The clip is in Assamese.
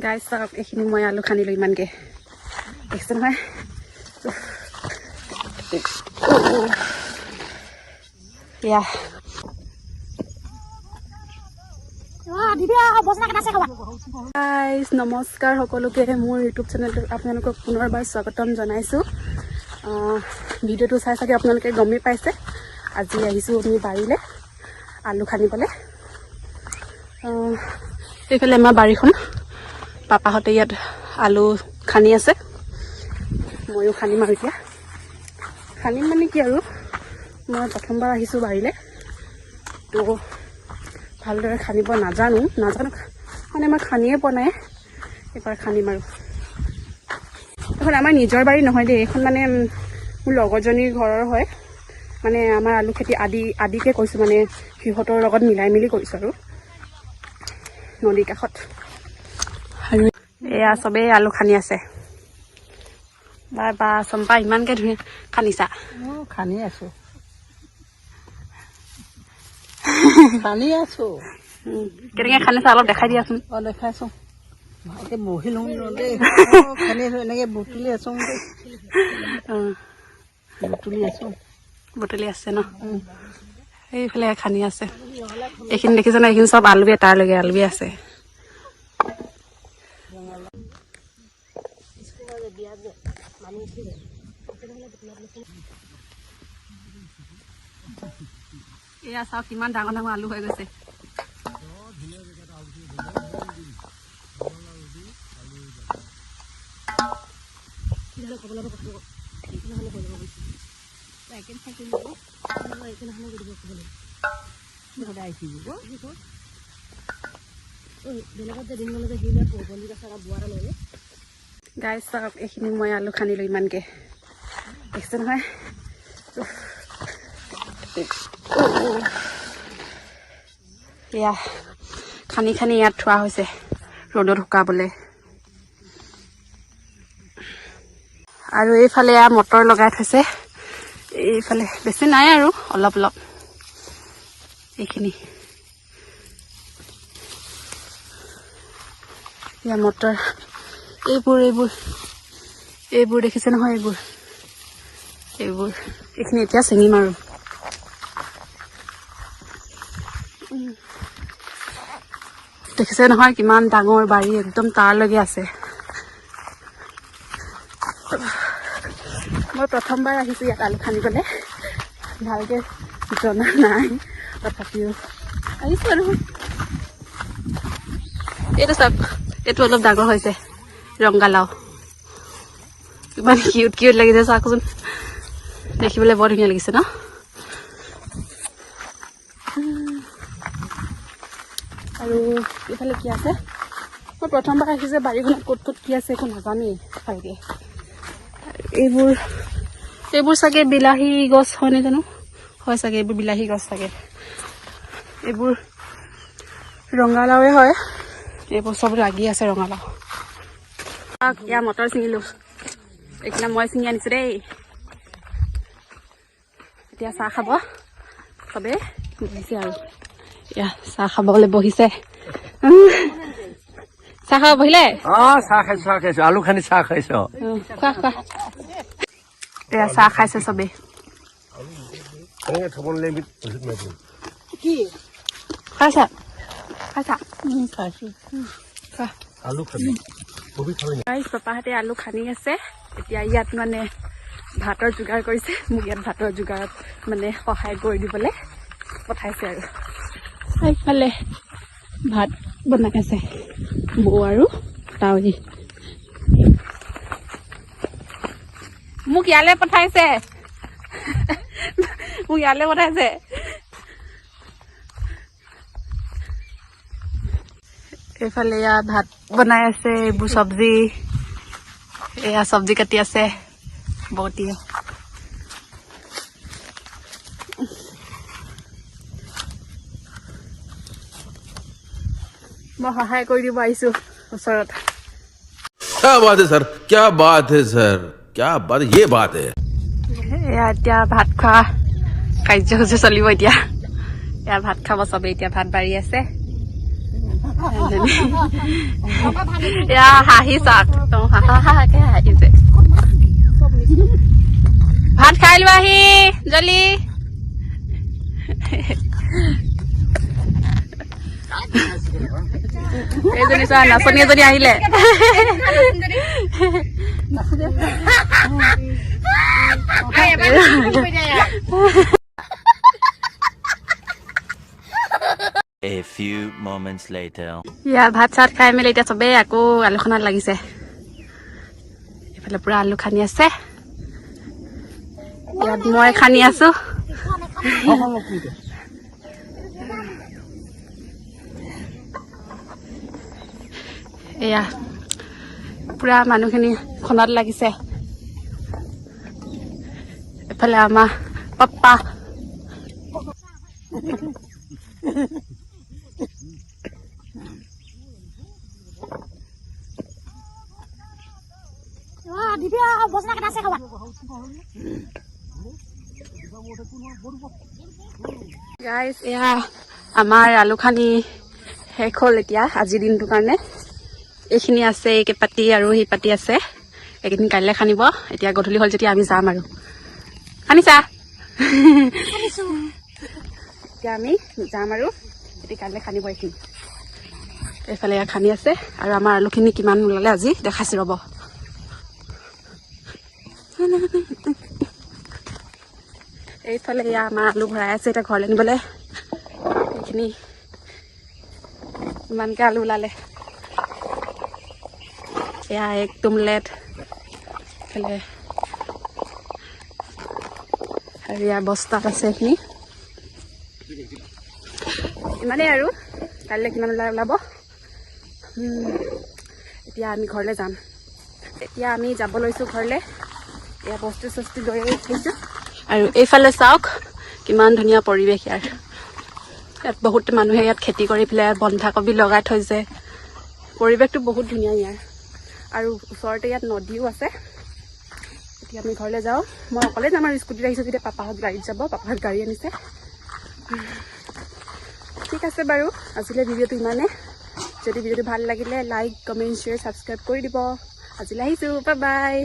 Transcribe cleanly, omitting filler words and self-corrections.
গাইজ, চাওক, এইখিনি মই আলু খান্দিলোঁ ইমানকৈ, দেখিছে নহয়? এয়া গাইজ, নমস্কাৰ সকলোকে। মোৰ ইউটিউব চেনেলটোত আপোনালোকক পুনৰবাৰ স্বাগতম জনাইছোঁ। ভিডিঅ'টো চাই চাগে আপোনালোকে গমেই পাইছে, আজি আহিছোঁ আমি বাৰীলৈ আলু খান্দিবলৈ। এইফালে আমাৰ বাৰীখন। পাপাহঁতে ইয়াত আলু খান্দি আছে, ময়ো খান্দিম আৰু এতিয়া। খান্দিম মানে কি আৰু, মই প্ৰথমবাৰ আহিছোঁ বাৰীলৈ, তো ভালদৰে খান্দিব নাজানো। নাজানো মানে মই খান্দিয়ে পোৱা নাই, এইবাৰ খান্দিম আৰু। এইখন আমাৰ নিজৰ বাৰী নহয় দেই, এইখন মানে মোৰ লগৰজনীৰ ঘৰৰ হয়। মানে আমাৰ আলু খেতি আদি আদিকে কৰিছোঁ, মানে সিহঁতৰ লগত মিলাই মিলি কৰিছোঁ আৰু নদীৰ কাষত। আৰু এয়া চবেই আলু খান্দি আছে। বা বা চম্পা, ইমানকে ধুনীয়া খান্দিছা? খান্দি আছো, খান্দি আছো। কেনেকে খান্দিছা অলপ দেখাই দিয়াচোন। অ, দেখাইছো। ভালকে বহি লওঁ দেই। খান্দি আছো, এনেকে বুটলি আছো দেই। বুটলি আছো। বুটলি আছে ন? এইফালে খান্দি আছে। এইখিনি দেখিছে ন? এইখিনি চব আলুৱে, তাৰলৈকে আলুৱে আছে। এয়া চাওক, কিমান ডাঙৰ ডাঙৰ আলু হৈ গৈছে। গাইজ, চাওক, এইখিনি মই আলু খান্দিলোঁ ইমানকে, দেখিছে নহয়? এয়া খান্দি খান্দি ইয়াত থোৱা হৈছে ৰ'দত শুকাবলৈ। আৰু এইফালে এয়া মটৰ লগাই থৈছে। এইফালে বেছি নাই আৰু, অলপ অলপ এইখিনি। এয়া মটৰ, এইবোৰ এইবোৰ এইবোৰ দেখিছে নহয়? এইবোৰ এইবোৰ এইখিনি এতিয়া ছিঙিম আৰু। দেখিছে নহয়, কিমান ডাঙৰ বাৰী, একদম তাৰলৈকে আছে। মই প্ৰথমবাৰ আহিছোঁ ইয়াত আলু খান্দিবলৈ, ভালকৈ জনা নাই, তথাপিও আহিছোঁ আৰু। এইটো চাওক, এইটো অলপ ডাঙৰ হৈছে, ৰঙালাও। ইমান কিউট কিউট লাগিছে, চাওকচোন। দেখিবলৈ বৰ ধুনীয়া লাগিছে ন? আৰু এইফালে কি আছে? মই প্ৰথমবাৰ আহিছোঁ যে বাৰীখনত ক'ত ক'ত কি আছে একো নাজানেই ভালকে। এইবোৰ এইবোৰ চাগে বিলাহী গছ হয়নে জানো? হয় চাগে, এইবোৰ বিলাহী গছ চাগে। এইবোৰ ৰঙালাওৱে হয়, এইবোৰ চব লাগি আছে ৰঙালাও। ইয়াৰ মটৰ ছিঙিলোঁ, এইখিনি মই ছিঙি আনিছোঁ দেই। এতিয়া চাহ খাব চবেই বহিছে আৰু। এয়া চাহ খাবলৈ বহিছে। চাহ খাব বহিলে? অ, চাহ খাইছো, চাহ খাইছো। আলু খান্দি চাহ খাইছো। খোৱা খোৱা। এয়া চাহ খাইছে চবেই। এনেকে থব নালাগে। কি? খাইছা, খাইছা? খাইছো। খোৱা। আলু খাবি, কবি খাবি? গাইজ, পাপাহঁতে আলু খান্দি আছে। এতিয়া ইয়াত মানে ভাতৰ যোগাৰ কৰিছে। মোক ইয়াত ভাতৰ যোগাৰত মানে সহায় কৰি দিবলৈ পঠাইছে। আৰু এইফালে ভাত বনাই আছে বৌ আৰু তাউৰী। মোক ইয়ালৈ পঠাইছে, মোক ইয়ালৈ পঠাইছে। এইফালে এয়া ভাত বনাই আছে। এইবোৰ চব্জি, এয়া চব্জি কাটি আছে বৌটিয়ে। মই সহায় কৰি দিব আহিছো ওচৰত। क्या बात है सर, क्या बात है सर, क्या बात, ये बात है। এয়া এতিয়া ভাত খোৱা কাৰ্যসূচী চলিব এতিয়া। এয়া ভাত খাব চবেই, এতিয়া ভাত বাঢ়ি আছে। এয়া হাঁহি চাওক, একদম হাহাকে হাঁহিছে। ভাত খাই লোৱাহি জলি। এইজনী চোৱা, নাচনী এজনী আহিলে। A few moments later. ইয়া ভাত চাত খাই মেলি এতিয়া চবেই আকৌ আলু খনাত লাগিছে। এইফালে পুৰা আলু খান্দি আছে, ইয়াত মই খান্দি আছো। এয়া পুৰা মানুহখিনি খনাত লাগিছে। এইফালে আমাৰ পাপ্পা। গাইজ, এয়া আমাৰ আলু খানি শেষ হ'ল এতিয়া আজিৰ দিনটোৰ কাৰণে। এইখিনি আছে, এই পাতি আৰু সেই পাতি আছে, এইকেইদিন কাইলৈ খানিব। এতিয়া গধূলি হ'ল যেতিয়া আমি যাম আৰু। খানিছা? এতিয়া আমি যাম আৰু, এতিয়া কাইলৈ খানিব এইখিনি। এইফালে এয়া খানি আছে আৰু আমাৰ আলুখিনি কিমান ওলালে আজি দেখাইছোঁ ৰ'ব। এইফালে এয়া আমাৰ আলু ভৰাই আছে এতিয়া ঘৰলৈ নিবলৈ। এইখিনি ইমানকৈ আলু ওলালে। এয়া এক তুমলেট এইফালে আৰু ইয়াৰ বস্তাত আছে এইখিনি। ইমানেই আৰু, কাইলৈ কিমান ওলাই ওলাব। এতিয়া আমি ঘৰলৈ যাম। এতিয়া আমি যাব লৈছোঁ ঘৰলৈ। এয়া বস্তু চস্তু লৈ আহিছোঁ। আৰু এইফালে চাওক কিমান ধুনীয়া পৰিৱেশ ইয়াৰ। ইয়াত বহুত মানুহে ইয়াত খেতি কৰি পেলাই বন্ধাকবি লগাই থৈছে। পৰিৱেশটো বহুত ধুনীয়া ইয়াৰ। আৰু ওচৰতে ইয়াত নদীও আছে। এতিয়া আমি ঘৰলৈ যাওঁ। মই অকলে যাম আৰু স্কুটিত আহিছোঁ যেতিয়া পাপাহঁত গাড়ীত যাব, পাপাহঁত গাড়ী আনিছে। ঠিক আছে বাৰু, আজিলৈ ভিডিঅ'টো ইমানে। যদি ভিডিঅ'টো ভাল লাগিলে লাইক, কমেণ্ট, শ্বেয়াৰ, ছাবস্ক্ৰাইব কৰি দিব। আজিলৈ আহিছোঁ, বাই বাই।